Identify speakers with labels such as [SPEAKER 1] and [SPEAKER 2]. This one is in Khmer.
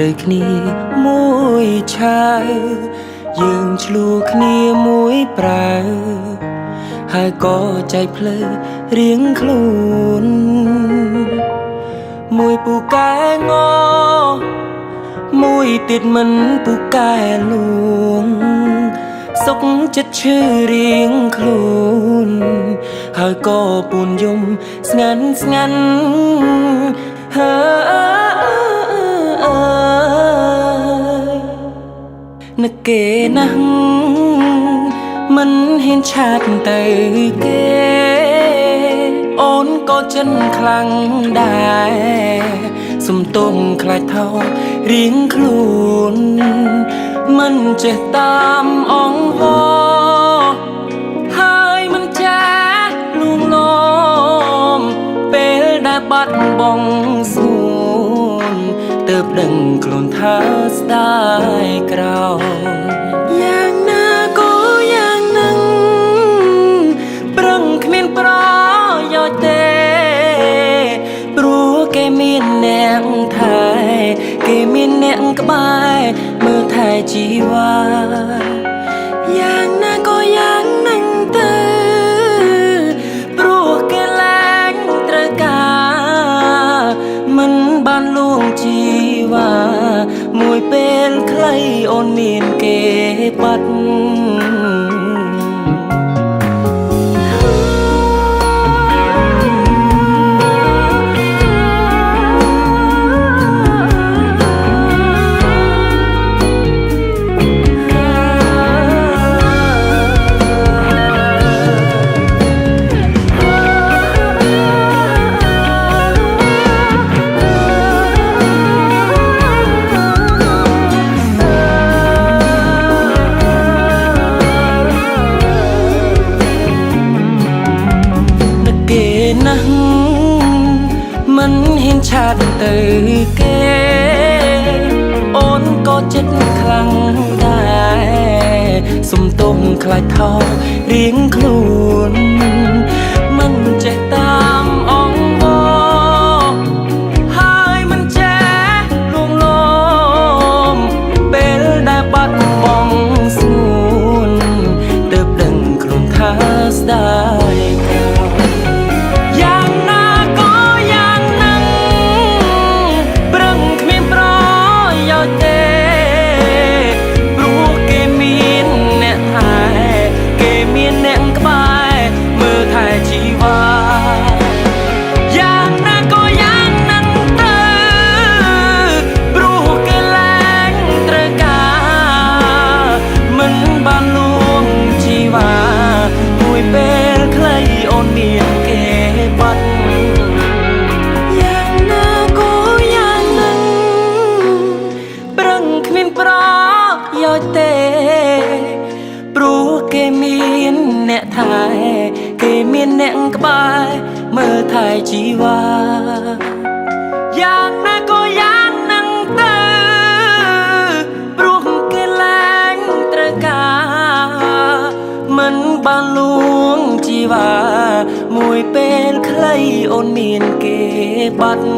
[SPEAKER 1] ត្រូវគ្នាមួយឆាវយើងឆ្លួគ្នាមួយប្រាវហើយក៏ចែកផ្លូវរៀងខ្លួនមួយពូកែងមួយទៀតមិនពូកែលួងសុខចិត្តឈឺរៀងខ្លួនហើយក៏ពូនយំស្ងាត់ស្ងាត់ហើយនឹកគេណាស់មិនហ៊ានឆាតទៅគេអូនក៏ចិនខ្លាំងដែរសំទុំខ្លាចថោរៀងខ្លួនមិនចេះតាមអង្វរហើយមិនចាស់លួងលោមពេលដែលបាត់បង់ស្ងួនទើបដឹងខ្លួនថាស្ដាយក្រោយយ៉ាងណាក៏យ៉ាងនឹងប្រឹងគ្មានប្រយោជន៍ទេព្រោះគេមានអ្នកថែគេមានអ្នកក្បែរមើលថែជីវ៉ាយ៉ាងណាក៏យ៉ាងនឹងទៅព្រោះគេលែងត្រូវការមិនបានលួងជីវ៉ាមួយពេលខ្លីអូនមានគេបាត់នឹកគេណាស់មិនហ៊ានឆាតទៅគេអូនក៏ចិត្តខ្លាំងដែរសំទុំខ្លាចថោរៀងខ្លួនមិនចេះតាមអង្វរហើយមិនចេះលួងលោមពេលដែលបាត់បង់ស្ងួនទើបដឹងខ្លួនថាស្ដាយក្រោយយ៉ាងណាក៏យ៉ាងនឹងប្រឹងគ្មានប្រយោជន៍ទេព្រោះគេមានអ្នកថែគេមានអ្នកក្បែរមើលថែជីវ៉ាយ៉ាងណាក៏យ៉ាងនឹងទៅព្រោះគេលែងត្រូវការមិនបានលួងជីវ៉ាមួយពេលខ្លីអូនមានគេបាត់យ៉ាងណាក៏យ៉ាងនឹងប្រឹងគ្មានប្រយោជន៍ទេព្រោះគេមានអ្នកថែគេមានអ្នកក្បែរមើលថែជីវ៉ាយ៉ាងណាក៏យ៉ាងនឹងទៅព្រោះគេលែងត្រូវការមិនបានលួងជីវ៉ាមួយពេលខ្លីអូនមានគេបាត់